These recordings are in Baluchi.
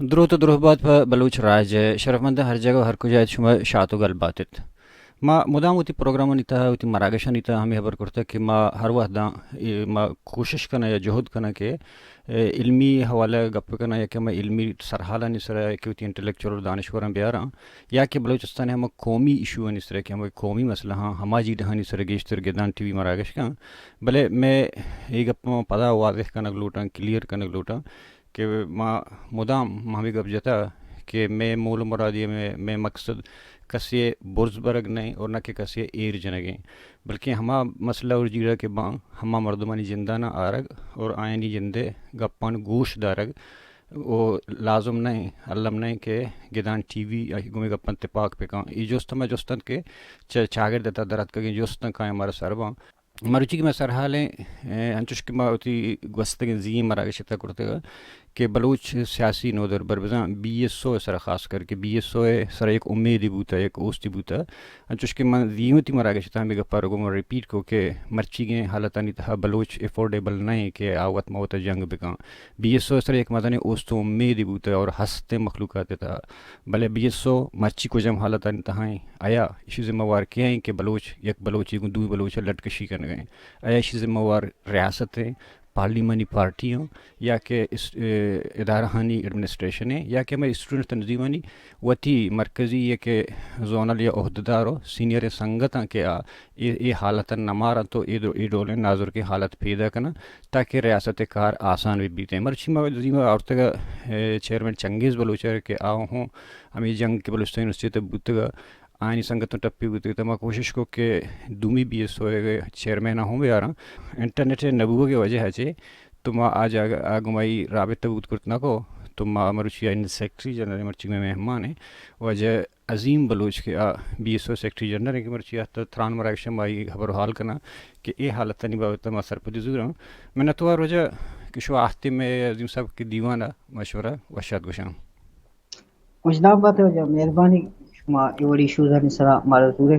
دروت و دروہ بات پہ بلوچ راج ء۔ شرفمنداں، ہر جاگہ و ہر کجا ات، شما شات و گل بات ات۔ ما مدام وتی پروگرامانی تہا، وتی مراگشانی تہا ہمے ہبر کرتگ کہ ما ہر وہداں، اے، ما کوشش کناں یا جہد کناں کہ، اے، علمی حوالہ ء گپ کناں یا کہ ما علمی سرحالانی سرا یا کہ وتی انٹلیکچوئل و دانشوراں بیاراں یا کہ بلوچستان ء ہما قومی ایشوانی سرا کہ ہما قومی مسئلہ ہاں، ہما جیڑہانی سرا گیشتر گدان ٹی وی مراگش کن۔ بلے مئے اے گپ ما پدا واضح کنگ لوٹاں، کلیئر کنگ لوٹاں کہ ما مدام ما ہمے گپ جتا کہ مئے مول و مرادی، مئے، مئے مقصد کسے ء برز برگ نہ انت اور نہ کہ کسے ء ایر جنگ انت، بلکیں ہما مسئلہ اور جیڑہ کہ باں، ہما مردمانی جندانا آرگ اور آیانی جندے گپان گوش دارگ و لازم نہ انت، الم نہ انت کہ گدان ٹی وی گومے گپان تپاک بکن۔ ای جست ہما جستن کہ چہ چاگرد تا دراتکگیں جستن کائیں مارا سر باں۔ مروچی کہ ما سرحالیں، اے، انچوش کہ ما وتی گوستگیں زی مراگش تا کرتگ کہ بلوچ سیاسی نودربر بزاں بی ایس او سر خاص کر کہ بی ایس او سر یک امیدی بوتا، یک اوستی بوتا۔ انچوش کہ من زی وتی مراگش تا ہمیں گپا رو گوں ریپیٹ کو کہ مرچیگیں حالتانی تہا بلوچ افورڈیبل نہیں کہ آ وت ما وتا جنگ بکن۔ بی ایس او سر یک مزنیں اوست و امیدی بوتا اور ہستیں مخلوقات تا، بلے بی ایس او مرچی کجام حالتانی تہا ہیں؟ آیا ایشی ذمہ وار کیا ہیں کہ بلوچ، یک بلوچی گوں دوی بلوچ لٹ کشی کنگ ہیں؟ آیا ایشی ذمہ وار ریاست ہیں، پارلیمانی پارٹی ہیں یا کہ اس-، اے، ادارہانی ایڈمنسٹریشن ہیں یا کہ ہمے اسٹوڈنٹ تنظیمانی وتی مرکزی یا کہ زونل یا عہدیدار و سینئر سنگت ہیں کہ آ، اے، اے حالت نہ مارن تو اے دو-، اے ڈولیں نازرکیں حالت پیدا کنن تاکہ ریاست کار آسان بہ بیتیں۔ مرچی ما زیما آورتگا، اے، چیئرمین چنگیز بلوچ ء کہ آ ہوں ہمے جنگ کہ بلوچستان یونیورسٹی تہ بوتگا، آیانی سنگتاں ٹپی بوتگ، تہ ما کوشش کو کہ دومی بی ایس او ء چیئرمین ء ہوں بیاراں۔ انٹرنیٹ ء نہ بوگ ء وجہ ء چہ تو ما آ جاگہ ء گوں آئی رابطہ بوت کرت نہ کو، تو ما مروچی آئی سیکرٹری جنرل مرچی مئے مہمان ہیں، واجہ عظیم بلوچ کہ آ B S O secretary general ہیں کہ مرچی آ تران مراگش ء ما آئی خبر و حال کناں کہ اے حالتانی بابت ء ما سرپدی زوراں۔ منتوار واجہ کہ شما آہتے مئے عظیم صاحب کہ دیوان ء مشورہ وشات گوشاں۔ وشدار بات واجہ، مہربانی شما اے وڑی ایشوزانی سرا مارا زورے،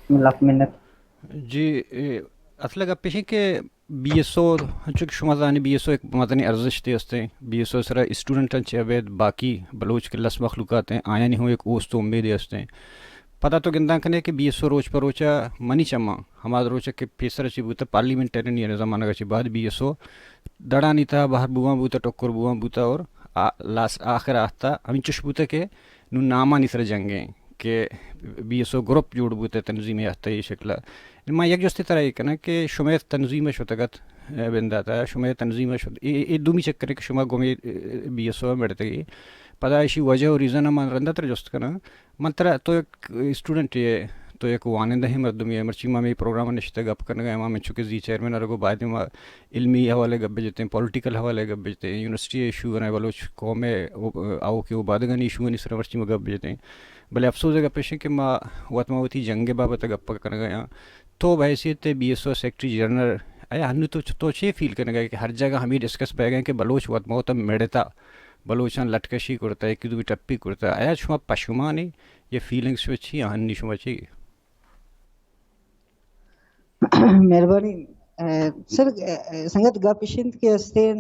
لکھ منت۔ جی، اے، اصل گپ ایش کہ بی ایس او، انچو کہ شما زانی بی ایس او یک مزنیں ارزشتے استیں، بی ایس او سرا اسٹوڈنٹاں چہ ابید باقی بلوچ کہ لس مخلوقات ہیں، آیانی ہوں یک اوست و امیدے استیں۔ پدا تو گندان کنے کہ بی ایس او روچ پہ روچا منی چماں ہما روچ کہ پیسر چی بوتا پارلیمنٹرین یا زمانہ کا چی بعد بی ایس او دڑانی تہا بہر بوان بوتا، ٹکر بوان بوتا اور آ-، لاس-، آخر آہتا ہمینچش بوتا کہ نوں نامانی سر جنگیں کہ بی ایس او گروپ جوڑ بوتا تنظیم آہتا اے شکل۔ ما یک جستے ترا اے کناں کہ شمئے تنظیم شتگت، اے، بنداتا شمئے تنظیم شت، اے، اے دومی چکرے کہ شما گومے، اے، بی ایس او مڑتگی۔ پدا ایشی وجہ و ریزن من رندا ترا جست کناں۔ من ترا، تو یک اسٹوڈنٹ ئے، تو یک وانندہ ئے، مردمے ئے، مرچی ما ہمے پروگرام ء نشتہ گپ کنگ ء، ما من چونکہ زی چیئرمین ء رگو باید ما علمی حوالے گپ بجتیں، پولیٹیکل حوالے گپ بجتیں، یونیورسٹی ایشو ء، بلوچ قوم ء او-، آؤکیں اوبادگانی ایشوانی سر ء مرچی ما گپ بجتیں۔ بلے افسوز ء گپ ایش کہ ما وت ما وتی جنگ ء بابت ء گپ کنگ ء آں۔ تو بحیثیت be S O secretary general, آیا ہنو تو چ-، تو چے فیل کنگ ء کہ ہر جگہ ہمے ڈسکس بیگ ء کہ بلوچ وت ما وت مڑتا؟ بلوچاں لٹکشی کرتا، یکے دومی ٹپی کرتا۔ آیا شما پشومانے؟ یا فیلنگز شما چی آں؟ ہنی شما چی؟ مہربانی۔ اے، سر، اے، سنگت گپ اش انت کہ استیں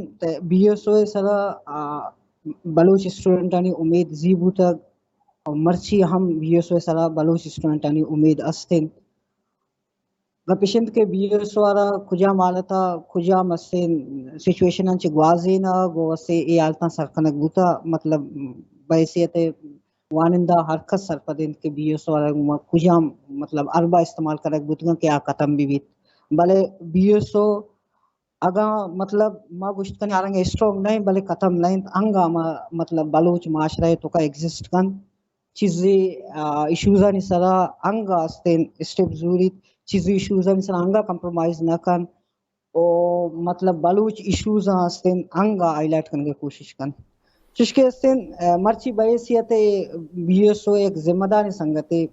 بی ایس او ء سرا، آ، بلوچ اسٹوڈنٹانی امید زی بوتگ اور مرچی ہم بی ایس او ء سرا بلوچ اسٹوڈنٹانی امید است انت۔ گپ اش انت کہ بی ایس او ء را کجام حالت ء کجام استیں سچویشن ء چہ گوازینگ و اسے اے حالتاں سر کنگ بوتا، مطلب، بحیثیت وانندہ ہر کس سرپد انت کہ بی ایس او ء را گوما کجام، مطلب، حربہ استعمال کنگ بوتگاں کہ آ ختم بہ بیت۔ بلے بی ایس او اگاں، مطلب، ما گوشت کنیں آ رنگ اسٹرانگ نہ انت، بلے ختم نہ انت، انگا ما، مطلب، بلوچ معاشرہ ء توکا ایگزسٹ کنت۔ چیزے، آ، ایشوزانی سرا انگا استیں اسٹیپ زوریت، چیزے ایشوزانی سرا انگا کمپرومائز نہ کن، او، مطلب، بلوچ ایشوزاں استیں انگا ہائی لائٹ کنگے کوشش کن۔ چشکہ استیں، آ، مرچی بحیثیت بی ایس او یک ذمہ داریں سنگتے،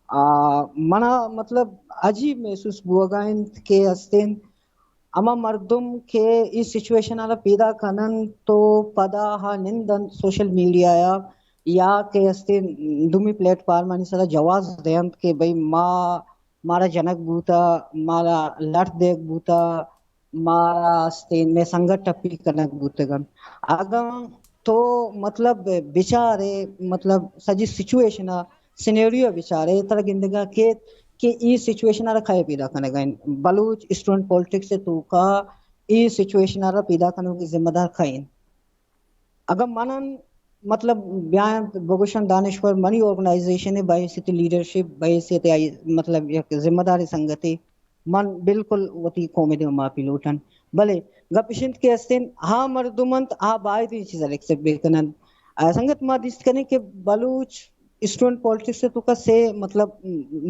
آ، منا، مطلب، عجیب محسوس بوگا انت کہ استیں ہما مردم کہ اے سچویشن ء را پیدا کننت تو پدا ہا نندنت سوشل میڈیا ء یا کہ استیں دومی پلیٹ فارمانی سرا جواز دینت کہ بھئی ما، مارا جنگ بوتا، مارا لٹ دیگ بوتا، مارا استیں مئے سنگت ٹپی کنگ بوتگ انت۔ اگاں تو مطلب بچارے، مطلب سجی سچویشن ءَ، سینیریو ءَ بچارے، ترا گندگا کیت کہ ای سچویشن ءَ را کئے پیدا کنگا انت؟ بلوچ اسٹوڈنٹ پالیٹکس ءِ توکا ای سچویشن ءَ را پیدا کنوکیں ذمہ دار کئے انت؟ اگاں منن مطلب بیاں بگوشن دانشور، منی آرگنائزیشن ءِ بحیثیت لیڈرشپ، بحیثیت آئی مطلب یک ذمہ داریں سنگتے، من بالکل وتی قوم ءِ دیما معافی لوٹن۔ بلے گپ اش انت کہ استیں آ مردم انت، آ باید ایں چیزا ایکسپٹ بکنن۔ آ، سنگت، ما دیست کنیں کہ بلوچ اسٹوڈنٹ پالیٹکس ءِ توکا سے مطلب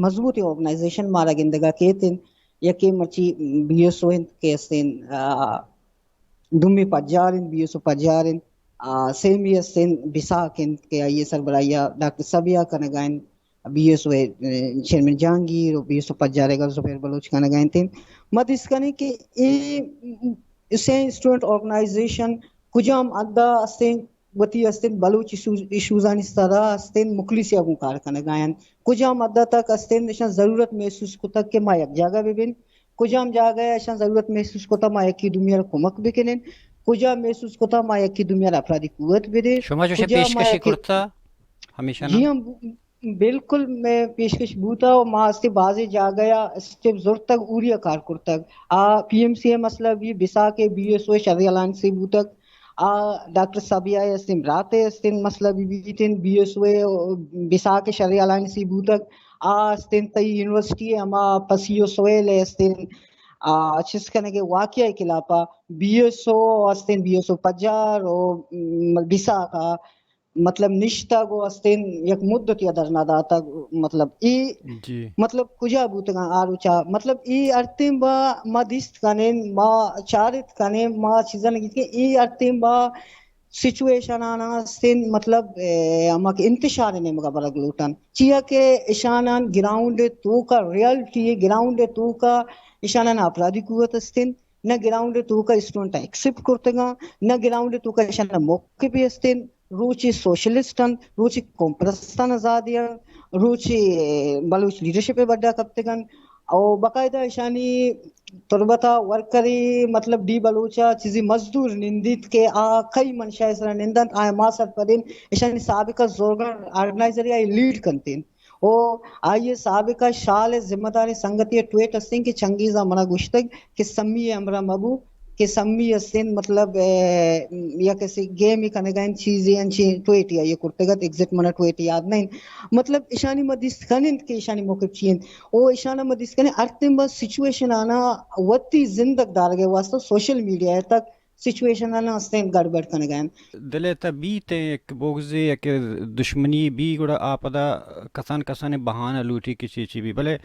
مضبوطیں آرگنائزیشن مارا گندگا کیت انت، یکے مرچی بی ایس او انت کہ استیں، آ، دومی پجار انت، بی ایس او پجار انت، آ، سیمی استیں بساک انت کہ آئی ءِ سربراہی ءَ ڈاکٹر صبیحہ کنگا انت۔ بی ایس او ءِ، اے، چیئرمین جہانگیر و بی ایس او پجار ءِ گل زبیر بلوچ کنگا انت۔ ما دیست کنیں کہ اے، اے سے اسٹوڈنٹ آرگنائزیشن کجام حد ءَ استیں، وتی استیں بلوچ ایشوز، ایشوزانی سرا استیں مخلصی ءَ گوں کار کنگا انت، کجام حد ءَ تک استیں اشاں ضرورت محسوس کتگ کہ ما یک جاگہ بہ بین، کجام جاگہ ءَ اشاں ضرورت محسوس کتگ ما یکی دومی ءَ را کمک بکنیں، کجا محسوس کتگ ما یکی دومی ءَ را افرادی قوت بدیں، شما چوشیں کجا ما پیشکشی یکی کرتا ہمیشہ نا؟ جی ہاں، بالکل مئے پیشکش بوتگ و ما استے بازیں جاگہ ءَ اسٹیپ زرتگ، اوری ءَ کار کرتگ۔ آ پی ایم سی ءِ مسئلہ بی، بساک ءِ بی ایس او ءِ شریں الائنسے بوتگ۔ آ ڈاکٹر صبیحہ ءِ استیں برات ءِ استیں مسئلہ بی بیت انت، بی ایس او ءِ بساک ءِ شریں الائنسے بوتگ۔ آ استیں تئی یونیورسٹی ءِ ہما پسی و سویل ءِ استیں، آ، چست کنگ ءِ واقعہ ءِ خلاف ءَ بی ایس او استیں، بی ایس او پجار و، م، بساک ءَ مطلب نشتگ و استیں یک مدتی ءَ دھرنا داتگ، مطلب اے جی۔ مطلب کجا بوتگاں آ روچا؟ مطلب اے ہر ٹیم با ما دیست کنیں، ما چارت کنیں، ما چیزاں گیت کہ اے ہر ٹیم با سچویشن آنا استیں، مطلب، اے، ہما کہ انتشار نیمگا برگ لوٹن، چیا کہ اشانان گراؤنڈ توکا ریالٹی، گراؤنڈ توکا اشانان اپرادی قوت استیں، نہ گراؤنڈ توکا اسٹوڈنٹ ایکسپٹ کرتگاں، نہ گراؤنڈ توکا اشانا موقع بھی استیں۔ روچے سوشلسٹ انت، روچے قوم پرستان آزادی انت، روچے بلوچ لیڈرشپ ءِ بڈا کپتگ انت۔ او باقاعدہ اشانی تربت ءَ ورکرے، مطلب ڈی بلوچ ءَ چیزے مزدور نندیت کہ آ کئی منشا ءِ سرا نندنت، آیا ما سرپدیں۔ اشانی سابقہ زورگان آرگنائزر ءَ لیڈ کنتیں۔ او آئی ءِ سابقہ شال ءِ ذمہ داریں سنگتے ءِ ٹویٹ استیں کہ چنگیز ءَ منا گوشتگ کہ سمی ءِ ہمراہ مبو کہ سمی استیں، مطلب، اے، یک کسی گیمے کنگا انت، چیزے انچیں ٹویٹے آئی ءَ کرتگ ات، ایگزیکٹ منا ٹویٹ یاد نہ انت۔ مطلب اشانی ما دیست کنیں کہ اشانی موقف چی انت۔ او اشانا ما دیست کنیں ہر ٹیم با سچویشن آنا وتی زندگ دارگ ءِ واسطہ سوشل میڈیا ءِ تک سچویشن آنا استیں گڑبڑ کنگا انت۔ دل ءِ تہ بیت ایں، یک بغضے، یک دشمنی بی، گڑا آ پدا کسان کسانیں بہانہ لوٹی کہ چی چی بی۔ بلے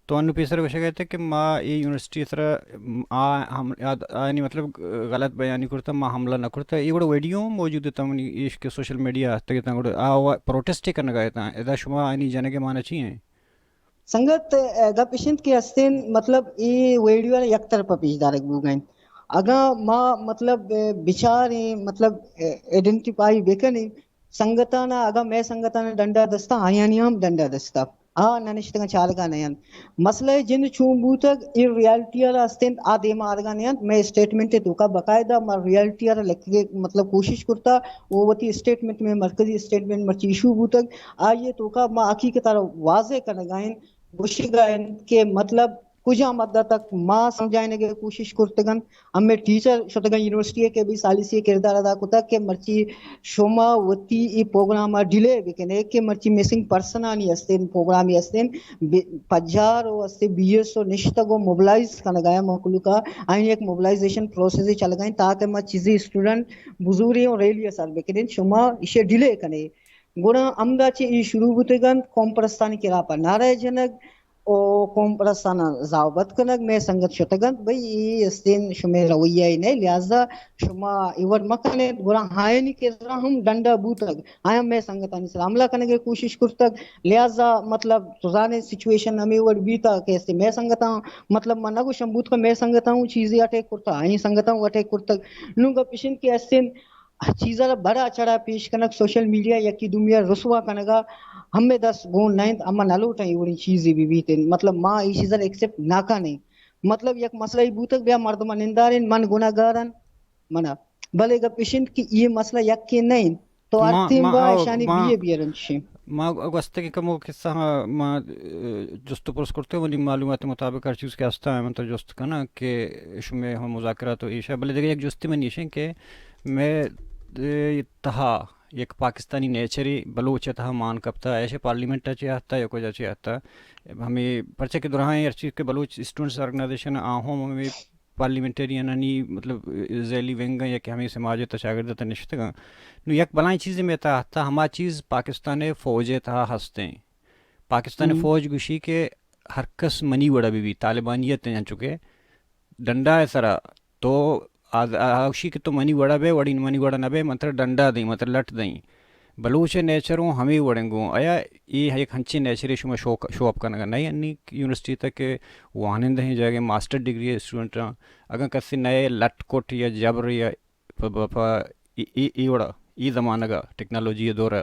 تو انو پیسر گوشگ ءَ اتئے کہ ما اے یونیورسٹی ءِ سرا، م، آ ہم، آ، آیانی مطلب غلط بیانی کرتا، ما حملہ نہ کرتا۔ اے گڑا ویڈیو ہم موجود اتاں منی ایش کہ سوشل میڈیا ءَ اتگ اتاں، گڑا آ و پروٹسٹ کنگا اتاں۔ ادا شما آیانی جنگ ءِ معنی چی ایں؟ سنگت، اے، گپ اش انت کہ استیں، مطلب، اے ویڈیو ءَ یک طرفہ پیش دارگ بوگ ءَ انت۔ اگاں ما، مطلب، اے، بچاریں، مطلب، اے، آئیڈینٹیفائی بکنیں، سنگتانا، اگاں مئے سنگتانا ڈنڈا دستا، آیانی ہم ڈنڈا دستا۔ آ نہ نشتگاں چارگا نہ انت۔ مسئلہ جند چون بوتگ، اے ریالٹی ءَ را استیں، آ دیما آرگا نہ انت۔ مئے اسٹیٹمنٹ ءِ توکا باقاعدہ ما ریالٹی ءَ را لکھگ ءِ، مطلب، کوشش کرتا۔ او وتی اسٹیٹمنٹ، مئے مرکزی اسٹیٹمنٹ مرچی ایشو بوتگ، آئی ءِ توکا ما حقیقت ءَ را واضح کنگا انت، گوشگا انت کہ مطلب کجام حد تک ما سمجھائینگ ءِ کوشش کرتگ انت۔ ہمے ٹیچر شتگاں یونیورسٹی ءَ کہ بی ثالثی ءِ کردار ادا کتگ کہ مرچی شما وتی اے پروگرام ءَ ڈیلے بکنے کہ مرچی مسنگ پرسنانی استیں، پروگرامی استیں، بی-، پجار و استیں بی ایس او نشتگ و موبلائز کنگا یا مخلوق ءَ آئین یک موبلائزیشن پروسیس چلگا انت تاکہ ما چیزی اسٹوڈنٹ بزوریں و ریلی ءَ سر بکنیں، شما ایشی ڈیلے کنے۔ گڑا ہمدا چہ اے شروع بوتگ انت قوم پرستانی خلاف ءَ نعرہ جنگ و قوم پرستاناں زاوبد کنگ۔ مئے سنگت شتگ انت، بھئی، اے استیں شمئے رویہ ءَ نئے، لہذا شما اے وڑ مہ کنیت۔ گڑا آیانی کرا ہم ڈنڈا بوتگ، آیاں مئے سنگتانی سرا حملہ کنگ ءِ کوشش کرتگ۔ لہذا، مطلب، تو زانے سچویشن ہمے وڑ بیتا کہ استیں مئے سنگتاں، مطلب، من نہ گوشم بوت کہ مئے سنگتاں اوں چیزے اٹیک کرتگ، آئی سنگتاں اوں اٹیک کرتگ۔ نوں گپ اش انت کہ استیں چیز ءَ را بڑا چڑا پیش کنگ، سوشل میڈیا یکی دومی ءَ رسوا کنگ ءَ ہمے دست گون نہ انت، اما نہ لوٹاں اے وڑیں چیزے بہ بیت انت۔ مطلب، ما اے چیز ءَ را ایکسپٹ نہ کنیں۔ مطلب، یک مسئلہ ای بوتگ، بیا مردم ءَ نندارین، من گناہگار آں، من ءَ بلے گپ اش انت کہ اے مسئلہ یکے نہ انت، تو ہر ما، ٹیم ما، با او، اشانی ما، بیہیویئر انت شی۔ ما گوستگیں کمو قصہ ہاں ما، اے، جست و پرس کرتے، منی معلومات مطابق ہر چیز کہ ہستا ہے، من تو جست کناں کہ شمے ہم مذاکرات و ایشا، بلے دیگه یک جستی من ایشیں کہ میں، اے، تہا یک پاکستانی نیچری بلوچ ءِ تہا مان کپتہ، ایشی پارلیمنٹ ءَ چہ آتہ یا کجا چہ آتہ؟ ہمے پرچہ کہ دراہیں ہرچی کہ بلوچ اسٹوڈنٹس آرگنائزیشن آ ہم ہمے پارلیمنٹیرینانی، مطلب، ذیلی ونگ ءَ یا کہ ہمے سماج ءِ تہا چاگرد ءِ تہا نشتگاں۔ نوں یک بلائیں چیزے مئے تہا آتہ، ہما چیز پاکستان ءِ فوج ءِ تہا ہستیں۔ پاکستان ءِ فوج گوشی کہ ہر کس منی وڑا بہ بیت، طالبانیت انچو کہ ڈنڈا ءِ سرا تو آز-، آ-، آ گوشی کہ تو منی وڑا بئے، وڑی منی وڑا نہ بئے، من ترا ڈنڈا دئیں، من ترا لٹ دئیں۔ بلوچ ءِ نیچر اوں ہمے وڑیں گوں۔ آیا اے یک ہنچیں نیچرے شما شو، شو اپ کنگا نئے؟ انی یونیورسٹی تک کہ وانندہیں جاگہ ماسٹر ڈگری ءِ اسٹوڈنٹاں، اگاں کسے نئے لٹ کٹ یا جبر یا پ-، پ-، پ-، ای، ای، ای وڑا، ای زمانگا، ٹیکنالوجی ءِ دورا،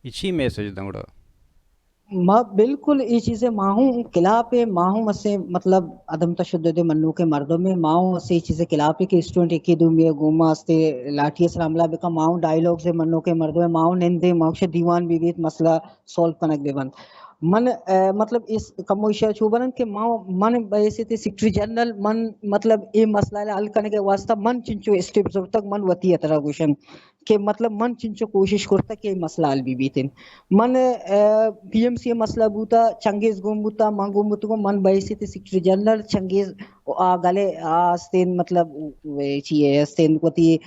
ای چی میسج داں گڑا؟ ما بالکل اے چیزے ما ہوں خلاف ہے، ما ہوں اسے مطلب عدم تشدد منوکیں مردم ہے، ما ہوں اسے اے چیزے خلاف ہے کہ اسٹوڈنٹ یکی دومی گوما استے لاٹھی سر حملہ بکا، ما ہوں ڈائیلاگز منوکیں مردم ہے، ما ہوں نندے، ما ہوں دیوان بی بیت مسئلہ سولو کنگ بہ بنت۔ من، اے، مطلب اس کمو ایشی ءَ چو برن کہ ما، من بحیثیت سیکرٹری جنرل من مطلب اے مسئلہ ءَ حل کنگ ءِ واسطہ من چنچو اسٹیپ زرتگ، من وتی ءِ ترا گوشن کہ مطلب من چنچو کوشش کرتگ کہ اے مسئلہ حل بہ بیت انت۔ من، اے، پی ایم سی ءِ مسئلہ بوتا، چنگیز گون بوتا، من گون بوتگوں، من بحیثیت سیکرٹری جنرل چنگیز آ گلے آ استین مطلب چی ہے استین وتی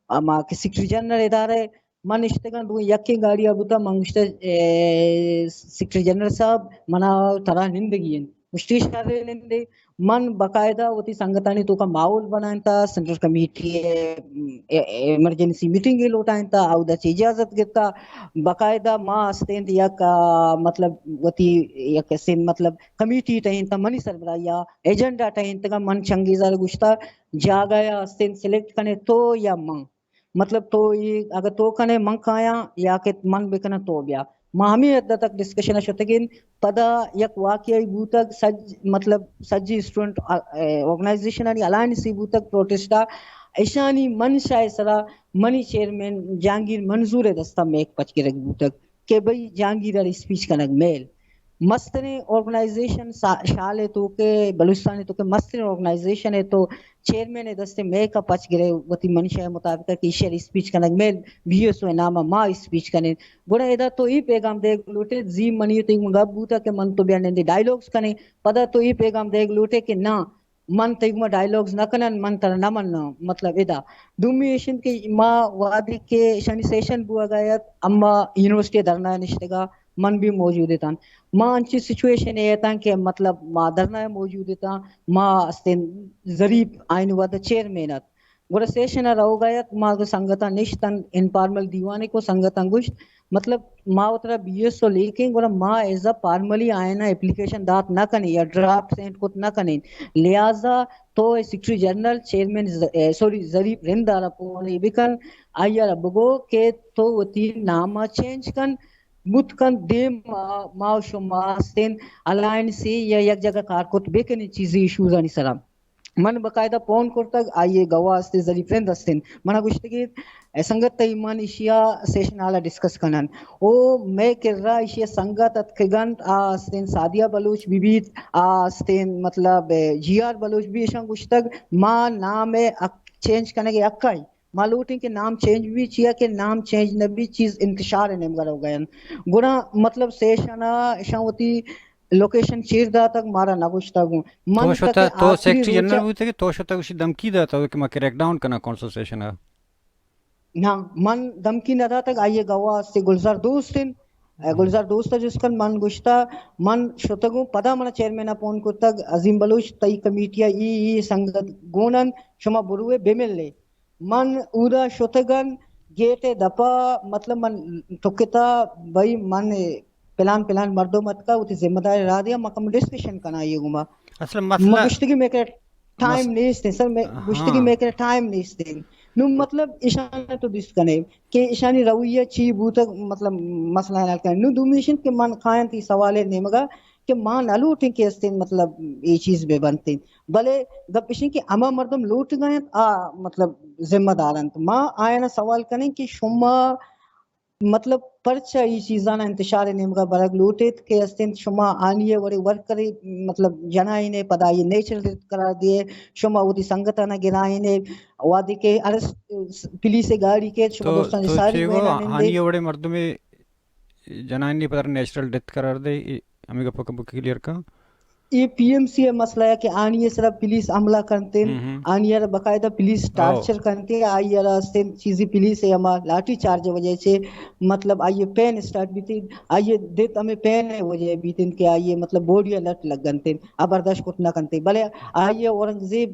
ہما کہ سیکرٹری جنرل ادارہ ءَ من نشتگاں، دوئیں یکیں گاڑی ءَ بوتاں، من گوشتہ، اے، سیکرٹری جنرل صاحب، منا ترا نندگی انت۔ گوشتی شر نندے۔ من باقاعدہ وتی سنگتانی توکا ماحول بنائینتا، سینٹرل کمیٹی ءِ، اے، ایمرجنسی میٹنگ لوٹائینتا، اودا چہ اجازت گپتا۔ باقاعدہ ما استیں یک، آ، مطلب وتی یک سین مطلب کمیٹی ٹہینتا، منی سربراہی ءَ ایجنڈا ٹہینتگا، من چنگیزا گوشتا جاگہ ءَ استیں سلیکٹ کنے تو یا من۔ مطلب تو ای اگر تو کنے من کایاں یا کہ من بکناں تو بیا۔ ما ہمے حد تک ڈسکشن ءَ شتگیں۔ پدا یک واقعہ بوتگ، سج، مطلب سجی اسٹوڈنٹ، آ، اے، آرگنائزیشن آنی الائنس بوتگ پروٹیسٹ ءَ۔ اشانی منشا ءِ سرا منی چیئرمین جہانگیر منظور ءِ دستا میک پچ گرگ بوتگ کہ بھئی جہانگیر ءَ اسپیچ کنگ میل۔ مستریں آرگنائزیشن سا-، شال ءِ توکے، بلوچستان ءِ توکے مستریں آرگنائزیشن ءِ تو چیئرمین ءِ دست ءَ میک ءَ پچ گرے، وتی منشا ءِ مطابق کہ ایشی ءَ speech king mile, be S او ءِ نام ءَ ما اسپیچ کنیں۔ گڑا ادا تو اے پیغام دیگ لوٹے، زی منی تئی گوں گپ بوتا کہ من تو بیا نندے ڈائیلاگز کنیں، پدا تو اے پیغام دیگ لوٹے کہ نا، من تئی گوما ڈائیلاگز نہ کناں، من ترا نہ مناں۔ مطلب ادا دومی ایش انت کہ ما وہدے کہ ایشانی سیشن بوگا ات، اما یونیورسٹی دھرنا ءَ نشتگا، من بھی موجود اتاں۔ ما انچی سچویشن ءَ اتاں کہ مطلب ما دھرنا ءَ موجود اتاں، ما استیں ظریف آئین وہد چیئرمین ات۔ گڑا سیشن ءَ روگا ات، ما گوں سنگتاں نشتن، انفارمل دیوانے کو، سنگتاں گوشت، مطلب ما وترا بی ایس او لیکیں، گڑا ما ایز ا فارملی آئینا اپلیکیشن دات نہ کنیں یا ڈرافٹ سینڈ کت نہ کنیں۔ لہذا تو اے سیکرٹری جنرل، چیئرمین ز-، اے، سوری، ظریف رند ءَ را پونے بکن، آئی ءَ را بگو کہ تو وتی نام ءَ چینج کن، بوت کن دیم ءَ ما و شما استیں الائنسی یا یک جگہ کار کت بکنیں چیزی ایشوزانی سرا۔ من باقاعدہ پون کرتگ، آئی ءِ گواہ است، ظریف رند است انت۔ منا گوشتگی، اے سنگت، تئی من ایشی ءَ سیشن ہال ءَ ڈسکس کنن۔ او مئے کرا ایشی ءَ سنگت اتکگ انت، آ استیں سعدیہ بلوچ بہ بیت، آ استیں مطلب، اے، جی آر بلوچ بہ، ایشاں گوشتگ، ما نام ءِ حق چینج کنگ ءِ حق ءَ ایں۔ ما لوٹیں کہ نام چینج بہ بیت، چیا کہ نام چینج نہ بیت، چیز انتشار ءِ نیمگا روگ ءَ انت۔ گڑا مطلب سیشن ءَ ایشاں وتی لوکیشن چیر داتگ، مارا نہ گوشتگ۔ من تو شتہ، تک تو آخری سیکرٹری روچ جنرل بوتگ، تو شتہ گوشی دھمکی داتگ کہ ما کریک ڈاؤن کناں کونسل سیشن ءَ؟ نہ، من دھمکی نہ داتگ، آئی ءِ گواہ است گلزار دوست انت۔ اے، گلزار دوست ءَ جست کن، من گوشتہ، من شتگوں، پدا من چیئرمین ءَ فون کتگ، عظیم بلوچ تئی کمیٹی ءَ ای، ای سنگت گون انت، شما بروے بملے۔ من اودا شتگن، گیٹ ءِ دپا، مطلب من ٹکتا، بھئی من پلان پلان مردم اتکا، وتی ذمہ داری را دیا، ما کم ڈسکشن کنا یہ گما۔ اصل مسئلہ ما گشتگی میں کہ ٹائم مس-، نیست ہے سر، میں ہاں۔ گشتگی میں کہ ٹائم نیست ہے۔ نو مطلب ایشان تو دیست کنے کہ ایشانی رویہ چی بوتگ، مطلب مسئلہ حل کرنے۔ نو دومی ایشن کہ من کائن تی سوال نیمگا کہ ما نہ لوٹیں کہ استیں مطلب اے چیز بہ بنتیں، بلے گپ اشیں کہ ہما مردم لوٹگا انت آ مطلب ذمہ دار انت۔ ما آیانا سوال کنیں کہ شما مطلب پرچا اے چیزانا انتشار نیمگا برگ لوٹیت کہ استیں شما آنی وڑے ورکرے مطلب جنائینے پدا آئی نیچرل ڈیتھ قرار دیئے، شما وتی سنگتانا گرائینے وہدے کہ ہر پولیس گاڑی کیت شما تو دوستانی تو ساری چے گو وینا نندے۔ آنی وڑے مردمے جنائینی پدا نیچرل ڈیتھ قرار دے، اے ہمیں گپ کم کلیئر کن۔ اے پی ایم سی ء مسئلہ ہے کہ آنی سرا پولیس حملہ کنتیں، ہم ہم۔ آنی ء را باقاعدہ پولیس او۔ ٹارچر کنتیں، آئی ء را استیں چیزی پولیس ء ہما لاٹھی چارج ء وجہ چے مطلب آئی ء پین اسٹارٹ بیتیں، آئی ء دت ہمیں پین ء وجہ بیتیں کہ آئی ء مطلب باڈی ء لٹ لگنتیں، آ برداشت کت نہ کنتیں۔ بلے آئی ء اورنگزیب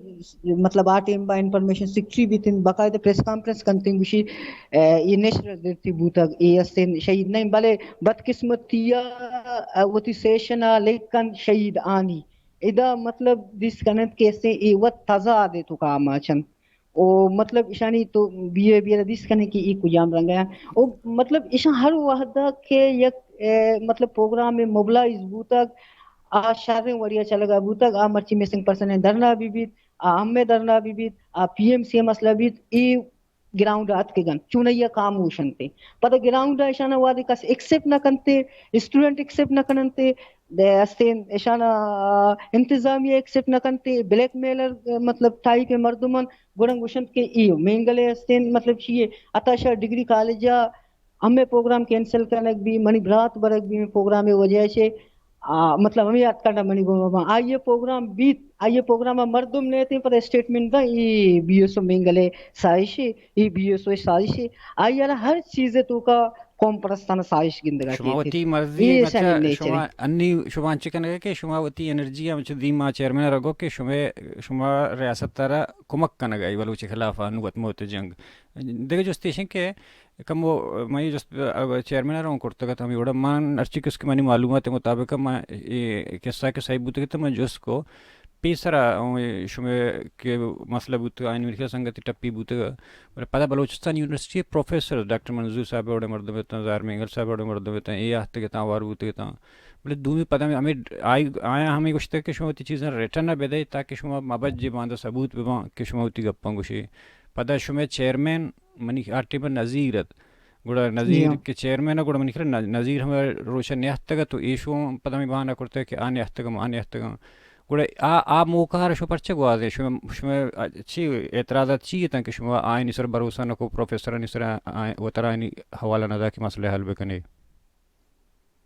مطلب آ ٹائم با انفارمیشن سیکرٹری بیتیں، باقاعدہ پریس کانفرنس کنتیں گوشی، اے، اے نیچرل ڈیتھ بوتگ، اے استیں شہید نہیں، بلے بدقسمتی ء وتی سیشن ء لیکن شہید آنی ادا مطلب دیست کننت کہ استیں اے وت تضاد ء توکا آماچ انت۔ او مطلب اشانی تو بیہیویئر دیست کنیں کہ اے کجام رنگ ء انت۔ او مطلب اشاں ہر وہدا کہ یک، اے، مطلب پروگرام موبلائز بوتگ، آ شریں وڑیا چلگا بوتگ، آ مرچی مسنگ پرسن دھرنا بہ بیت، آ ہمے دھرنا بہ بیت، آ پی ایم سی مسئلہ بیت، اے گراؤنڈ ء اتکگ انت، چونائی ء خاموش انت۔ پدا گراؤنڈ ء اشاناں وہدے کس ایکسپٹ نہ کنت، اسٹوڈنٹ ایکسپٹ نہ کننت، استیں اشاناں انتظامیہ ایکسپٹ نہ کنت، بلیک میلر مطلب ٹائپ ء مردم انت، گڑا گوشنت کہ اے مینگل ء استیں مطلب چی ء عطا شاد ڈگری کالج ء ہمے پروگرام کینسل کنگ بی، منی برات برگ بی، ہمے پروگرام ء وجہ چے آ، مطلب ہمے اتکنڈا منی گوما باں۔ آئی ء پروگرام بیت، آئی ء پروگرام ء مردم نیتیں، پدا اسٹیٹمنٹ داں، اے بی ایس او مینگل ء سازش ء، اے بی ایس او ء سازش ء۔ آئی ء را ہر چیز ء توکا قوم پرستانہ سازش گندگا شما کیت۔ وتی مرضی اے ء ایشانی اچھا، نیچر شما انت۔ انی شما انچ کنگ ء کہ شما وتی انرجی ء انچو دیما چیئرمین ء را گو کہ شما، شما ریاست ء را کمک کنگ ء بلوچ ء خلاف ء نوت موت جنگ۔ دگہ جست ایش انت کہ کمو منی جست، اگہ چیئرمین ء را اوں کرتگ ات ہمے وڑا۔ من ہرچی کس کہ منی معلومات ء مطابق ء من اے قصہ کہ صحیح بوتگ ات من جست کو پیسرا اوں شمے کہ مسئلہ بوتگ آئی نمیخیا سنگتی ٹپی بوتگ، بلے پدا بلوچستان یونیورسٹی ء پروفیسر ڈاکٹر منظور صاحب ء وڑیں مردم اتاں، ظاہر مینگل صاحب ء وڑیں مردم اتاں، اے آہتگ اتاں، آوار بوتگ اتاں، بلے دومی پدا ہمے، ہمے آئی، آیاں ہمے گوشتگ کہ شما وتی چیزاں ریٹن ء بدئے تاکہ شما مبجے باندا ثبوت بباں کہ شما وتی گپاں گوشے۔ پدا شمے چیئرمین منی آ ٹیم ء نظیر ات۔ گڑا نظیر جی ہاں۔ کہ چیئرمین ء گڑا منی خیال ء نظیر ہمے روچ ء نیاتگ ات و ایشو ہم پدا ہمے بہانہ کرتگ کہ آ نیاتگ ہم، آ نیاتگ ہم۔ گڑا آ، آ موقع ء را شما پرچہ گوازے؟ شما، شما چی اعتراضات چی اتاں کہ شما آیانی سر بھروسہ نہ کو، پروفیسرانی سر آ، وترانی حوالہ نہ دا کہ مسئلہ حل بکنے؟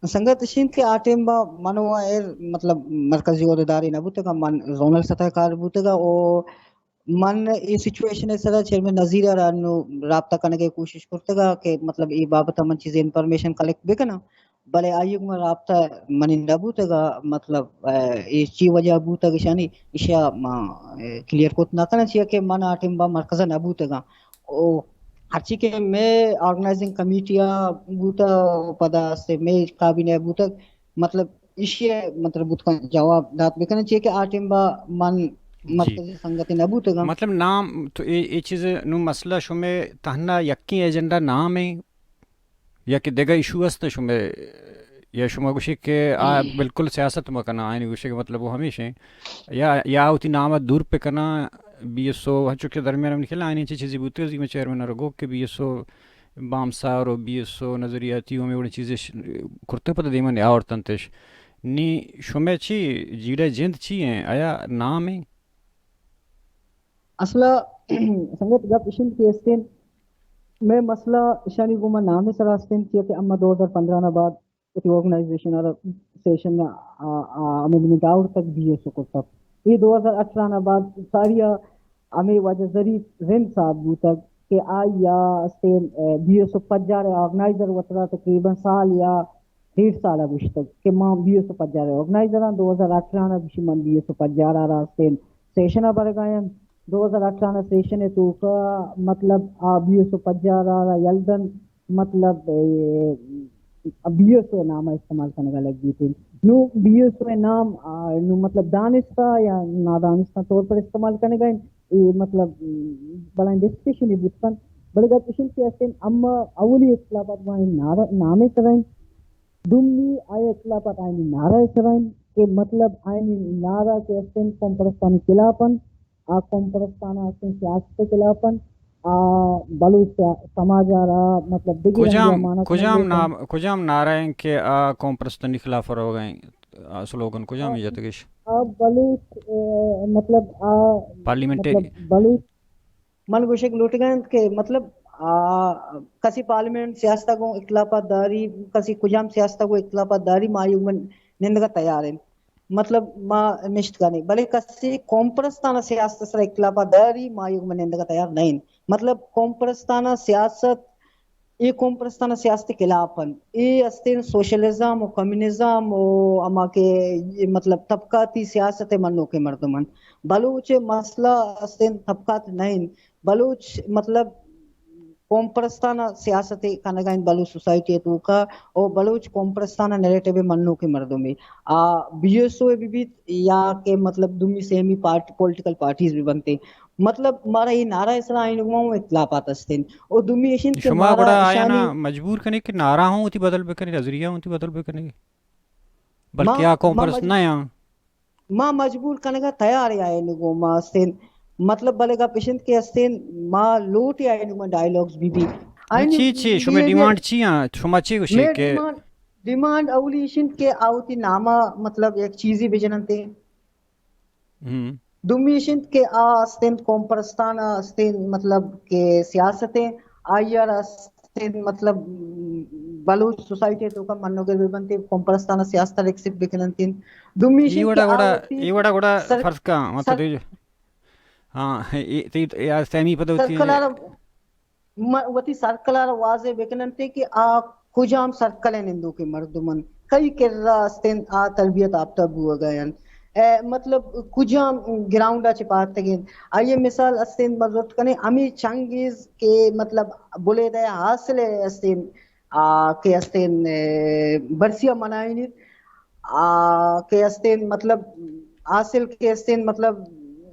سنگت اش انت کہ آ ٹیم با من و ایر مطلب مرکزی عہدیدارے نہ بوتگاں، من زونل سطح کار بوتگاں و من اے سچویشن ء سرا چیئرمین نذیر ء را انو رابطہ کنگ ء کوشش کرتگ ء کہ مطلب اے بابت ء من چیزے انفارمیشن کلیکٹ بکناں، بلے آئی ء گوما رابطہ منی نہ بوتگ ء مطلب، ء، اے چی وجہ بوتگ اشانی، اشیا ما، ء، کلیئر کت نہ کناں، چیا کہ من آ ٹیم با مرکز ء نہ بوتگاں۔ او ہرچی کہ مئے آرگنائزنگ کمیٹی ء بوتگ و پدا است مئے کابینہ ء بوتگ، مطلب ایشی ء مطلب بوت کن جواب دات بکنن، چیئے کہ آ ٹیم با من جی۔ مرکزی سنگتے نہ بوتگاں۔ مطلب نام تو اے، اے چیز نو مسئلہ شمے تہنا یکیں ایجنڈا نام ہے یا کہ دگہ ایشو است شمے، یا شما گوشے کہ آ بالکل سیاست مکناں، آئین گوشے کہ مطلب وہ ہمیش ہیں، یا، یا وتی نام دور پہ کناں، بی ایس او، ہنچو کہ درمیان من خیال آئین چی چیزی بوتے، زی میں چیئرمین رگو کہ بی ایس او بامسار و بی ایس او نظریاتی و ہمے وڑیں چیزے ش-، کرتگ پدا دیما نیاورتنتش۔ نی شمئے چی جیڑہ جند چی ہیں؟ آیا نام ہیں؟ اصلا سنگت گپ اشنت کہ استین مئے مسئلہ اشانی گوما نام سرا استین، چیا کہ اما دو ہزار پندرہ نا بعد وتی آرگنائزیشن ء را سیشن ء، آ، آ، امینڈمنٹ آورتگ، بی ایس او کرتگ۔ اے دو ہزار اٹھارہ نا بعد ساری ء ہمے واجہ ظریف رند صاحب بوتگ کہ آئی ء استین، ء، بی ایس او پجار ء آرگنائزر وترا تقریباً سال یا ڈیڑھ سال ء گوشتگ کہ ما بی ایس او پجار ء آرگنائزر آں۔ دو ہزار اٹھارہ نا گوشی من بی ایس او پجار ء را استین سیشن ء برگ ء آں۔ دو ہزار اٹھارہ نا سیشن ء توکا مطلب آ بی ایس او پجار ء را یل دنت مطلب، اے، بی ایس او نام ء استعمال کنگ ء لگیت انت۔ نوں بی ایس او ء نام، آ، نوں مطلب دانستہ یا نادانستہ طور پر استعمال کنگ ء انت۔ اے مطلب، بلائیں ڈسکشن بوت کنت۔ بلے گپ اش انت کہ استیں اما اولی اختلافات وانیں نعرہ، نام ء سرا انت۔ دومی آئی اختلافات آئینی نعرہ ء سرا انت۔ کہ مطلب آئینی نعرہ کہ استیں قوم پرستانی خلاف انت، آ قوم پرستانہ استیں سیاست خلاف انت، آ بلوچ سیا-، سماج ء را مطلب دگہ کجام، رنگے مانا کجام کنگ نام، کجام نعرہ ہیں کہ آ قوم پرستانی خلاف روگ ہیں؟ آ سلوگن کجام آ، جتگش؟ آ بلوچ، اے، مطلب آ پارلیمنٹ مطلب بلوچ من گوشگ لوٹگ انت کہ مطلب آ، کسی پارلیمنٹ سیاست گوں اختلافات داری، کسی کجام سیاست گوں اختلافات داری، ما ایوک من نندگا تیار ہیں۔ مطلب ما نشت کنیں، بلے کسی قوم پرستانہ سیاست سر اختلافات داری، ما ایوک من نندگا تیار نہیں۔ مطلب قوم پرستانہ سیاست، اے قوم پرستانہ سیاست خلاف انت۔ اے استیں سوشلزم و کمیونزم و ہما کہ اے مطلب طبقاتی سیاست منوکیں مردم انت۔ بلوچ مسئلہ استیں طبقات نہیں انت۔ بلوچ مطلب قوم پرستانہ سیاست کنگا انت بلوچ سوسائٹی توکا، او بلوچ قوم پرستانہ نیریٹو منوکیں مردمے۔ آ بی ایس او بی بیت یا کہ مطلب دومی سیمی پارٹ-، پولیٹیکل پارٹیز بھی بنتے۔ مطلب مارا یہ نعرہ اسرا آئین گما اختلافات استیں۔ او دومی اشن کہ شما مارا گڑا آیا اشانی نا مجبور کنے کہ نعرہ ہوں وتی بدل بکنے، نظریہ ہوں وتی بدل بکنے، بلکہ ما، آ قوم ما پرست مج-، نہ آں۔ ما مجبور کنگا تیار آئین گوما استیں۔ مطلب بلے گپ اشنت کہ استیں ما لوٹ آئین گوما ڈائیلاگز بھی بھی۔ آئین چی، چی، شما ڈیمانڈ چی آں؟ شما چی گوشی مے کہ ڈیمانڈ، ڈیمانڈ اولی اشنت کہ آوتی ناما مطلب یک چیزی بجننتے۔ ہم۔ دومی اشنت کہ آ استیں قوم پرستانہ استیں مطلب کہ سیاست آئی آر استیں مطلب بلوچ سوسائٹی توکا منوگر بہ بنتے، قوم پرستانہ سیاست ایکسپٹ بکننتیں۔ دومی ای اشنت وڑا کہ گڑا، آ وتی ای وڑا گڑا سر-، فرض کا، مطلب سر-، دیجو۔ ہاں، ای، تی، یا سیمی پدوتی سرکلار م-، وتی سرکل ء را واضح بکننت کہ آ کجام سرکل ء نندوکیں مردم انت، کئی کرا استیں آ تربیت یافتہ بوگ ء انت، ء مطلب کجام گراؤنڈ ء چہ پاتگ انت۔ آئی ء مثال استیں ما زرت کنیں ہمے چنگیز کہ مطلب بلیدہ ء حاصل ء استیں، آ، کہ استیں، ء، برسی ء منائینیت۔ آ، کہ استیں مطلب حاصل کہ استیں مطلب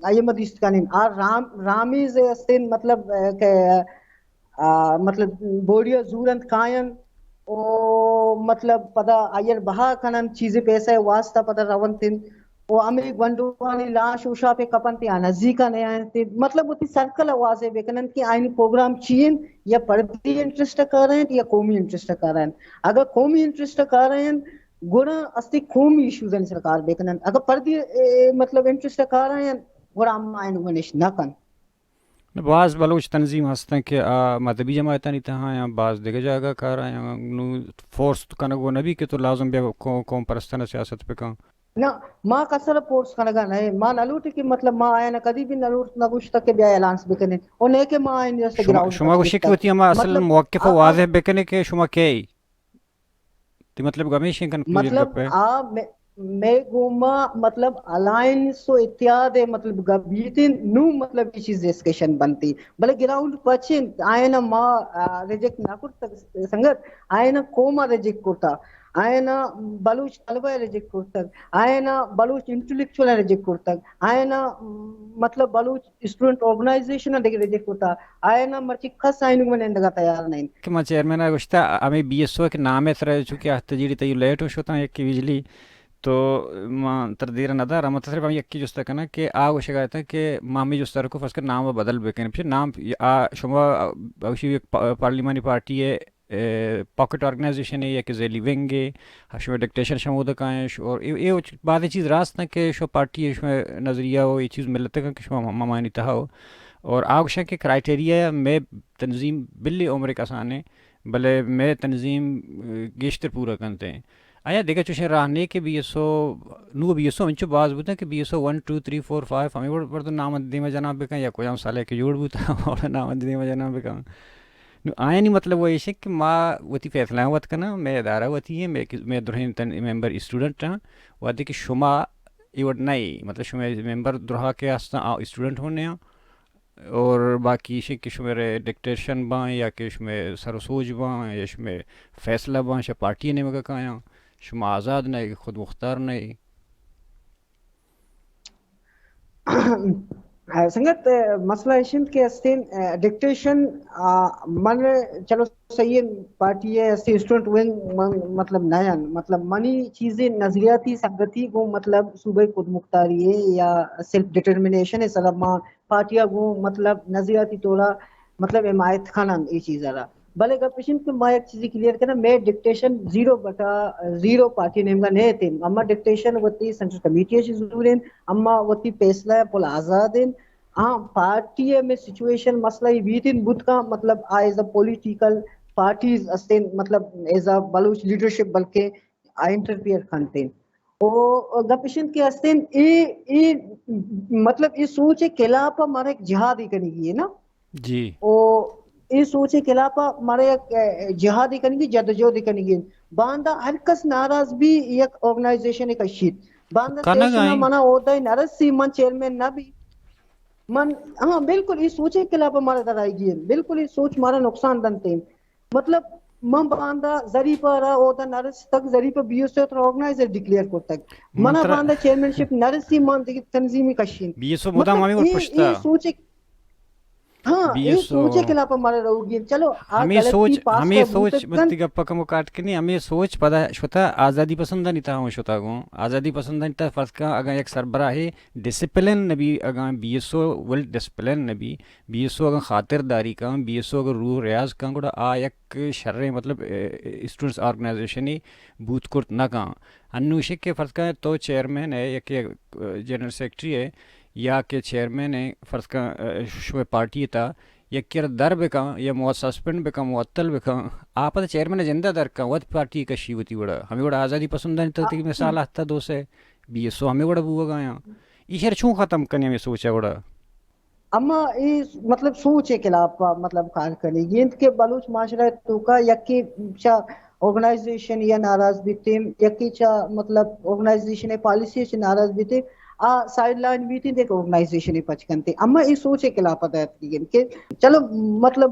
آئی ء ما دیست کنیں۔ آ رام-، رامیز استیں مطلب، ء، کہ، آ، مطلب بوڑی ء زورنت کاینت او مطلب پدا آئی ء بہا کننت، چیزے پیسہ ء واسطہ پدا رونت انت او ہمے گونڈوانی لاش و شاپ ء کپنت یا نزیک ء نیاینت۔ مطلب وتی سرکل ء واضح بکننت کہ آئینی پروگرام چی انت، یا پردی انٹرسٹ ء کار انت یا قومی انٹرسٹ ء کار انت۔ اگر قومی انٹرسٹ ء کار انت، گڑا استی قومی ایشوز ء سرکار بکننت۔ اگر پردی، اے، مطلب انٹرسٹ ء کار انت، گڑا ہم آئین ونش نہ کنت۔ نہ، باز بلوچ تنظیم ہستن کہ آ مذہبی جماعتانی تہا یا باز دگہ جاگہ کارا یا نو فورس کنگ و نبی کہ تو لازم بیا قو-، قوم پرستانہ سیاست بکن۔ نہ، ما کسر فورس کنگا نہ، ما نہ لوٹی کہ مطلب ما آیانا کدی بھی نہ لوٹ، نہ گوشتا کہ بیا الائنس بکنیں۔ او نہ کہ ما آئین جیسے شما، گراؤنڈ شما پر گوشی کہ گپتا۔ وتی ہما اصل مطلب، موقف آ، آ، واضح بکنے کہ شما کئے۔ تی مطلب گمیش ہیں کن پوری مطلب گپ ہے۔ آ مے-، مے گوما مطلب الائنس و اتحاد ہے مطلب گپ بیتین نو مطلب یہ چیز ڈسکشن بنتی۔ بلے گراؤنڈ پچین آئینا ما، آ، ریجیکٹ نہ کرتا سنگت، آئینا قوما ریجیکٹ کرتا، آئینا بلوچ طلبہ ریجیکٹ کرتا، آئینا بلوچ انٹلیکچوئل ریجیکٹ کرتا، آئینا مطلب بلوچ اسٹوڈنٹ آرگنائزیشن ء دگہ ریجیکٹ کتا، آیانا مرچی کس آئینگ من نندگا تیار نہ انت۔ کہ ما چیئرمین ء گوشتا، ہمیں بی ایس او کہ نام ء سرا چونکہ آ تجیڑی تیو لیٹ و شتاں یکی بجلی، تو ما تر دیر نہ دار، ما صرف ہم یکی جست کناں کہ آ گوشگا اتاں کہ ما ہمیں جست کو فرض کر نام ء بدل بکنیں، پھر نام آ شما اوشی ایک پا-، پارلیمانی پارٹی ہے، اے، پاکٹ آرگنائزیشن ہے یا کہ ذیلی ونگ ہے، شما ڈکٹیشن شمودا کائیں، ش-، اور اے، اے وچ بعض چیز راست ہیں کہ شما پارٹی ہے، شما نظریہ ہو، یہ چیز ملتے ہیں کہ شما ممانی تہا ہو۔ اور آ گوشاں کہ کرائٹیریا ہے، میں تنظیم بلی عمر کسانے، بلے میں تنظیم، اے، گیشتر پورا کنتے ہیں۔ آیا دگہ چوشیں راہ نے کہ بی ایس او، نو بی ایس او انچو باز بوتن کہ B S O one, two, three, four, five, ہمیں وڑ، وڑ تو نام دیما جناب بکن یا کجام سالے کہ جوڑ بوتا، اور نام دیما جناب بکن۔ نو آیانی مطلب وہ ایش کہ ما وتی فیصلہ وت کناں، مئے ادارہ وتی ہیں، مئے، مئے درہیں تن ممبر اسٹوڈنٹ ہیں، وہدے کہ شما اے وڑ نہیں، مطلب شما ممبر درہا کے ہستاں، آ اسٹوڈنٹ ہونے ہیں، اور باقی ایش کہ شما رے ڈکٹیشن باں یا کہ شما سر و سوج باں یا شما فیصلہ باں، شما پارٹی نیمگا کایاں، شما آزاد نہیں، خود مختار نہیں۔ سنگت، مسئلہ ایش انت کہ استیں ڈکٹیشن، من، چلو، صحیح انت، پارٹی ءِ استیں اسٹوڈنٹ ونگ، من مطلب نہ آں، مطلب منی چیزے نظریاتی سنگتی گوں مطلب صوبہ خودمختاری ءِ یا سیلف ڈٹرمنیشن ءِ سرا ما پارٹی ءَ گوں مطلب نظریاتی طور ءَ مطلب حمایت کناں اے چیز ءَ را۔ بلے گپ ایش انت کہ ما یک چیزے کلیئر کناں، مئے ڈکٹیشن زیرو بٹا زیرو پارٹی نیمگا نہ اتیں۔ اما ڈکٹیشن وتی سینٹرل کمیٹی ءَ چہ زوریں، اما وتی فیصلہ ءَ پل آزاد انت۔ ہاں، پارٹی ءَ مئے سچویشن مسئلہ ای بیت انت، بوت کن مطلب آ ایز اے پولیٹیکل پارٹیز استیں، مطلب ایز اے بلوچ لیڈرشپ بلکہ آ انٹرفیئر کنت انت۔ او گپ ایش انت کہ استیں اے، اے مطلب اے سوچ ءِ خلاف ءَ مارا یک جہادے کنگی ہے نا۔ جی۔ او اے سوچ ءِ خلاف ءَ مارا یک، اے، جہادے کنگی، جدوجہدے کنگی انت۔ باندا ہر کس ناراض بی یک آرگنائزیشن کشیت۔ باندا کنگ سیشن ءَ آئیں۔ منا عہدہ نہ رسی، من چیئرمین نہ بی۔ من، ہاں، بالکل اے سوچ ءِ خلاف ءَ مارا در آئیگی انت۔ بالکل اے سوچ مارا نقصان دنت انت۔ مطلب، من باندا ظریف ءَ را عہدہ نہ رستگ، ظریف ءَ بی ایس او ءِ ترا آرگنائزر ڈکلیئر کرتگ۔ من منا ترا باندا چیئرمین شپ نہ رسی، من دگہ تنظیمی کشین۔ بی ایس او مدام مطلب، ہمیں وڑ اے، پشتا۔ اے سوچ ءِ، ہاں، بی ایس او۔ اے سوچ ءِ خلاف ءَ مارا روگی انت۔ چلو، آ ہمیں غلطی سوچ، پاسٹ ہمیں ءَ سوچ، بوتگ من کنت۔ تئی گپ ءَ کمو کاٹ کنی، ہمیں سوچ پدا شتا آزادی پسندانی تہا ہوں شتا گوں۔ آزادی پسندانی تہا فرض کن اگاں یک سربراہے ڈسپلن نبی، اگاں بی ایس او ول ڈسپلن نبی، بی ایس او اگاں خاطرداری کن، بی ایس او اگاں روح ریاض کن، گڑا آ یک شریں، مطلب، اے، اسٹوڈنٹس آرگنائزیشنے بوت کرت نہ کن۔ انوں شک کہ فرض کن تو چیئرمین ئے، یکے، اے، جنرل سیکرٹری ئے، یا کہ چیئرمین ئے، فرض کن، اے، شمئے پارٹی تا یکے را در بکن یا مو-، سسپینڈ بکن، معطل بکن، آ پدا چیئرمین جندہ در کن، وت پارٹی کشی وتی وڑا۔ ہمیں وڑا آزادی پسندانی تہا تئی مثال آتا دو سے، بی ایس او ہمیں وڑا بوگا یاں۔ ایشر چون ختم کنی ہمیں سوچا وڑا؟ اما اے مطلب سوچ ءِ خلاف ءَ مطلب کار کنگی انت کہ بلوچ معاشرہ ءِ توکا یکے چہ آرگنائزیشن یا ناراض بیتیں، یکے چہ مطلب آرگنائزیشن ءِ پالیسی ءَ چہ ناراض بیتیں، آ سائیڈ لائن بیتیں، دیکھ آرگنائزیشن ءَ پچ کنتیں۔ اما اے سوچ ءِ خلاف ءَ داتگی انت کہ چلو مطلب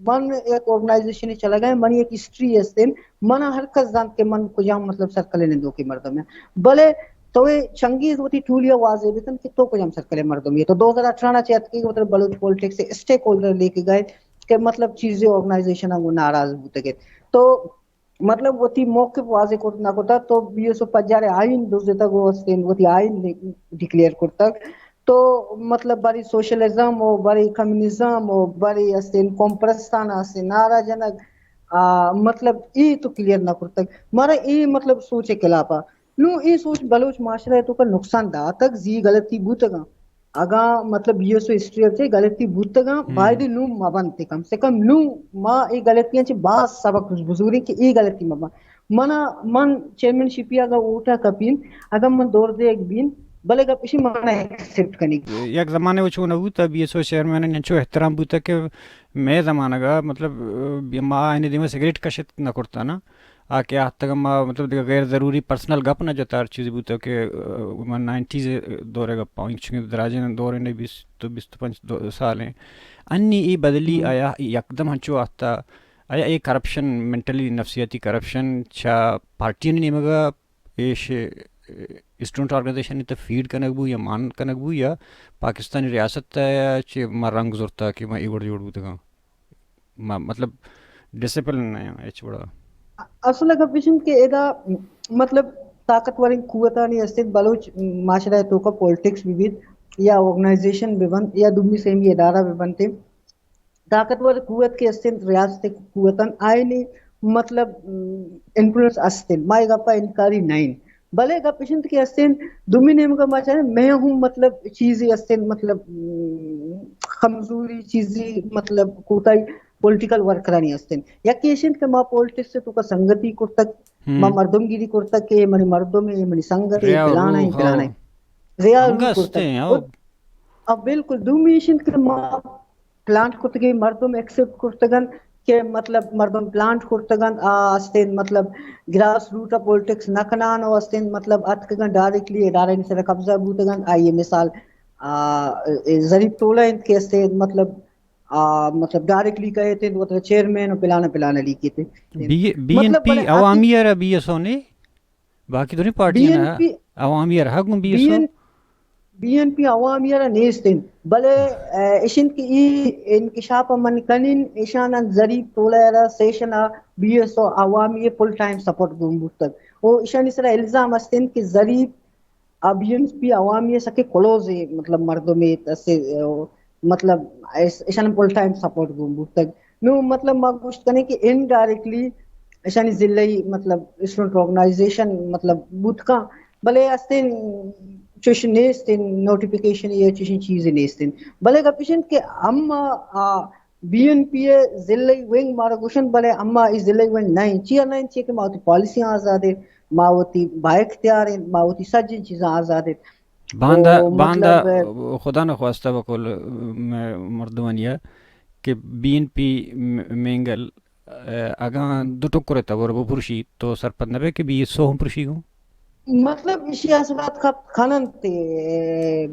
من یک آرگنائزیشن ءَ چلگا، منی یک ہسٹری است انت، منا ہر کس زانت کہ من کجام مطلب سرکل ءِ نندوکیں مردم آں۔ بلے تو اے چنگیز وتی ٹولی ءَ واضح بکن کہ تو کجام سرکل ءِ مردم ئے۔ تو دو ہزار اٹھارہ ءَ چہ اتکے کہ مطلب بلوچ پالیٹکس ءِ اسٹیک ہولڈر لیکگا ئے کہ مطلب چیزے آرگنائزیشن ءَ گوں ناراض بوتگ ئے۔ تو مطلب وتی موقف واضح کرت نہ کتا، تو بی ایس او پجار ءِ آئین دزتگ و استیں وتی آئین ڈکلیئر کرتگ۔ تو مطلب بری سوشلزم و بری کمیونزم و بری استیں قوم پرستانہ استیں نعرہ جنگ، آ، مطلب اے تو کلیئر نہ کرتگ۔ مارا اے مطلب سوچ ءِ خلاف ءَ نوں اے سوچ بلوچ معاشرہ ءِ توکا نقصان داتگ، زی غلطی بوتگاں۔ اگاں مطلب بی ایس او ہسٹری ءَ چہ غلطی بوتگاں، ہم۔ باید نوں مہ بنت، کم سے کم نوں ما اے غلطیاں چہ باز سبق بزوریں کہ اے غلطی مہ بنت۔ منا، من چیئرمین شپی اگاں ووٹ ءَ کپین، اگاں من دور دیگ بین، بلے گپ اشی منا ایکسپٹ کنی۔ یک زمانے وہ چون بوتا، بی ایس او چیئرمین انچو احترام بوتا کہ مئے زمانگ ءَ مطلب، ما آئین دیما سگریٹ کشت نہ کرتا نا۔ آ کہ آتکگ ما مطلب دگہ غیر ضروری پرسنل گپ نہ جتا، ہر چیزے بوتگ کہ، آ، من نائنٹیز دور ءِ گپ ءَ آں، چونکہ دراجیں دور ءَ بیست، بیست پنچ دو-، سال ایں۔ انی اے بدلی ہم۔ آیا یکدم ہنچو آتا، آیا اے کرپشن، مینٹلی نفسیاتی کرپشن چہ پارٹیانی نیمگ ءَ ایش اسٹوڈنٹ آرگنائزیشن ءِ تہ فیڈ کنگ بو یا مان کنگ بو یا پاکستانی ریاست ءَ چہ ما رنگ زرتا کہ ما اے وڑ جوڑ بوتگاں؟ ما-، مطلب ڈسپلن نہ آں ہچ وڑا۔ اصل گپ اش انت کہ ادا مطلب طاقتوریں قوتانی است انت، بلوچ معاشرہ ءِ توکا پالیٹکس بہ بیت یا آرگنائزیشن بہ بنت یا دومی سیمی ادارہ بہ بنت، طاقتور قوت کہ است انت، ریاست قوتاں آئینی مطلب انفلوئنس است انت، ما اے گپا انکاری نہ انت۔ بلے گپ اش انت کہ است انت، دومی نیمگا ما چاریں، مئے ہم مطلب چیزے است انت، مطلب، م، کمزوری چیزے، مطلب، کوتاہی پولیٹیکل ورکرانی است انت۔ یکے اش انت کہ ما پولیٹکس ءِ توکا سنگتی کرتگ، ہم۔ ما مردم گیری کرتگ کہ اے منی مردم اے، اے منی سنگت اے، ریا پلان اے، رو، پلان اے۔ ہاں۔ ریا رو ہنگا کرتگ۔ است انت، ہاں۔ اور، اور بالکل دومی اش انت کہ ما پلانٹ کرتگیں مردم ایکسپٹ کرتگ انت کہ مطلب مردم پلانٹ کرتگ انت، آ استیں مطلب گراس روٹ ءَ پولیٹکس نہ کنان و استیں مطلب اتکگ انت ڈائریکٹلی ادارہانی سرا قبضہ بوتگ انت۔ آئی ءِ مثال، آ، اے ظریف ٹولہ انت کہ استیں مطلب، آ، مطلب ڈائریکٹلی کئیت انت وترا چیئرمین و پلان پلان لیکیت انت۔ بی، بی این پی مطلب بلے عوامی ءَ را بی ایس او نے، باقی دونی پارٹیاں بی این پی، عوامی ءَ را گوں B S O. B N B N P عوامی را نیست انت، بلے، اه، اشنت کہ ای انکشاف من کنین، اشان ظریف تولہ را سیشن بی ایس او عوامی فل ٹائم سپورٹ گون بوتگ۔ او اشانی سرا الزام است انت کہ ظریف آ بی این پی عوامی سکے کلوز، مطلب، مردمے تسے، مطلب، اس-، اشان فل ٹائم سپورٹ گون بوتگ۔ نو، مطلب، ما گوشت کنیں کہ انڈائریکٹلی اشانی ضلعی، مطلب، اسٹوڈنٹ آرگنائزیشن، مطلب، بوت کن، بلے استیں چوش نیست، نوٹیفکیشن یا چوشیں چیزے نیست۔ بلے گپ اش انت کہ اما، آ، بی این پی ءِ ضلعی ونگ مارا گوشنت، بلے اما اے ضلعی ونگ نہ انت۔ چیا نہ انت؟ چیا کہ ما وتی پالیسیاں آزاد انت، ما وتی با اختیار انت، ما وتی سجیں چیزاں آزاد انت۔ باندا، او، باندا، مطلب، خدا نخواستہ بقول، م-، مردمانی ءَ کہ بی این پی م-، مینگل، ءَ، اگاں دو ٹکر ءِ تبر بپرشی تو سرپد نہ بئے کہ بی ایس او ہم پرشی گوں؟ مطلب، ایشی اثرات کپ کننت،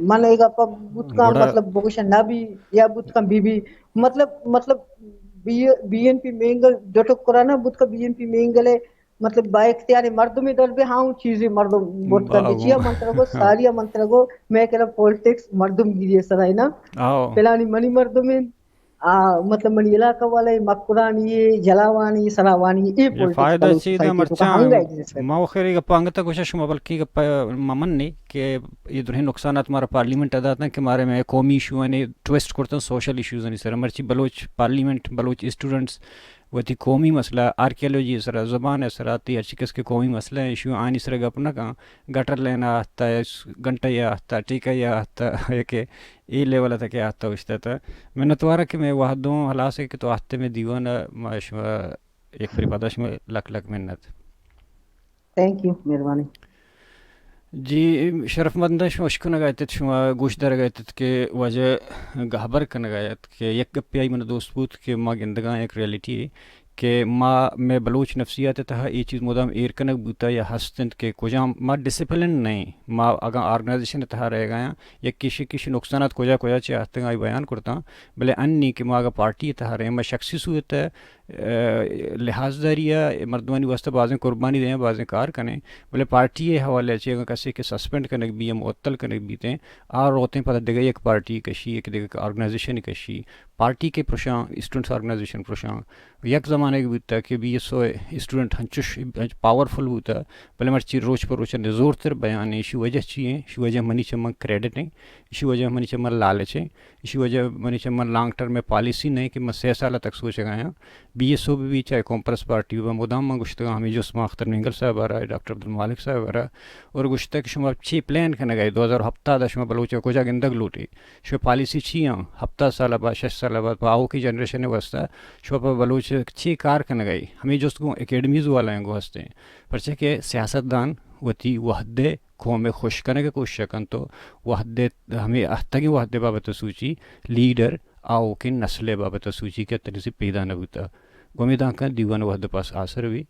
من اے گپ بوت کن، گڑا مطلب، بگوشن نہ بی یا بوت کن بی بی، مطلب، مطلب، بی، بی این پی مینگل دو ٹکر ءَ نہ بوت کن، بی این پی مینگل ءِ، مطلب، با اختیار مردم در بے ہاں چیزی مردم بوت کن۔ باو۔ چیا من ترگو، ساری من ترگو، میں کہ پالیٹکس مردم گیری سرا ہے نا۔ آو۔ پلانی منی مردم ہیں، آ، مطلب، منی علاقہ والے مکرانی، جلاوانی، سراوانی، اے یہ پالیٹکس فائدہ بلوچ چی دا سوسائٹی تو مرچاں؟ ہنگا ایگزسٹ کرتا۔ ما خیر گپ انگتا گوشا شما، بلکہ گپ ممن نے کہ یہ درہیں نقصانات مارا پارلیمنٹ ادا تن کہ مارے میں قومی ایشو نے ٹویسٹ کرتا، سوشل ایشوز نے سر۔ مرچی بلوچ پارلیمنٹ، بلوچ اسٹوڈنٹس وتی قومی مسئلہ، آرکیالوجی سرا، زبان سرا، تی ہرچی کس کے قومی مسئلہ ہیں، ایشو آنی سرا گپ نہ کن۔ گٹر لین آہتا، گھنٹہ یا آہتا، ٹیکہ یا آہتا، کہ اے لیول تک آہتا اوشتا تا۔ منتوارا کہ میں وہدوں ہلاس ہے کہ تو آہتے میں دیوان، ما شما یک بری پدا شما لک لک منت۔ تھینک یو، مہربانی۔ جی، شرف مند شما اشکنگا اتت، شما گوش دارگا اتت کہ واجہ گہبر کنگا ات کہ یک گپے آئی من دوست بوت کہ ما گندگا یک ریئلٹی ہے کہ ما، میں بلوچ نفسیات تہا اے چیز مدام ایر کنگ بوتا یا ہست انت کہ کجام ما ڈسپلن نہیں، ما اگاں آرگنائزیشن تہا رہ گیا، یک کشی کشی نقصانات کجا کجا چے آہتگاں آئی بیان کرتاں، بلے انی کہ ما اگاں پارٹی تہا رہ، ما شخصی صورت ءَ لحاظ داری ءَ مردمانی واسطہ بازیں قربانی دیں، بازیں کار کنیں، بلے پارٹی ءِ حوالے ءَ چہ اگاں کسے کہ سسپینڈ کنگ بی یا معطل کنگ بیتیں، آ روتیں پدا دگہ یک پارٹی کشی، یک دگہ آرگنائزیشن کشی، پارٹی کہ پرشاں، اسٹوڈنٹس آرگنائزیشن پرشاں۔ یک زمانگ بوتا کہ بی ایس او اسٹوڈنٹ ہنچوش پاورفل بوتا، بلے مرچی روچ پر روچ نزورتر بیان ایں۔ ایشی وجہ چی ایں؟ ایشی وجہ منی چہ من کریڈٹ ایں، ایشی وجہ منی چہ من لالچ ایں۔ ایشی وجہ منی چہ من لانگ ٹرم پالیسی نہ ایں کہ من سے سال تک سوچگا آں۔ بی ایس او بہ بی، چاہے قوم پرست پارٹی بہ بی، مدام من گوشتگاں، ہمے جست من اختر مینگل صاحب ءَ را، ڈاکٹر عبدالمالک صاحب ءَ را، اور گوشتگ کہ شما چے پلان کنگ ءَ، دو ہزار ہپتاد ءَ شما بلوچ ءَ کجا گندگ لوٹے؟ شما پالیسی چی آں؟ ہپتاد سال بعد، شش سال بعد، پہ آؤکی جنریشن ءِ واسطہ شما پہ بلوچ ءَ چے کار کنگ ءَ؟ ہمے جست گوں اکیڈمیز والا ءَ گوں ہستیں۔ پرچہ کہ سیاست دان وتی وہد ءَ قوم ءَ خوش کنگ ءِ کوشش کنت، تو وہد ءَ، ہمے اہتگیں وہد ءِ بابت ءَ سوچی، لیڈر آؤکیں نسل ءِ بابت ءَ سوچی کہ تنیسی پیدا نہ بوتا۔ گوں امیداں کن دیوان وہد ءِ پاس آسر بی۔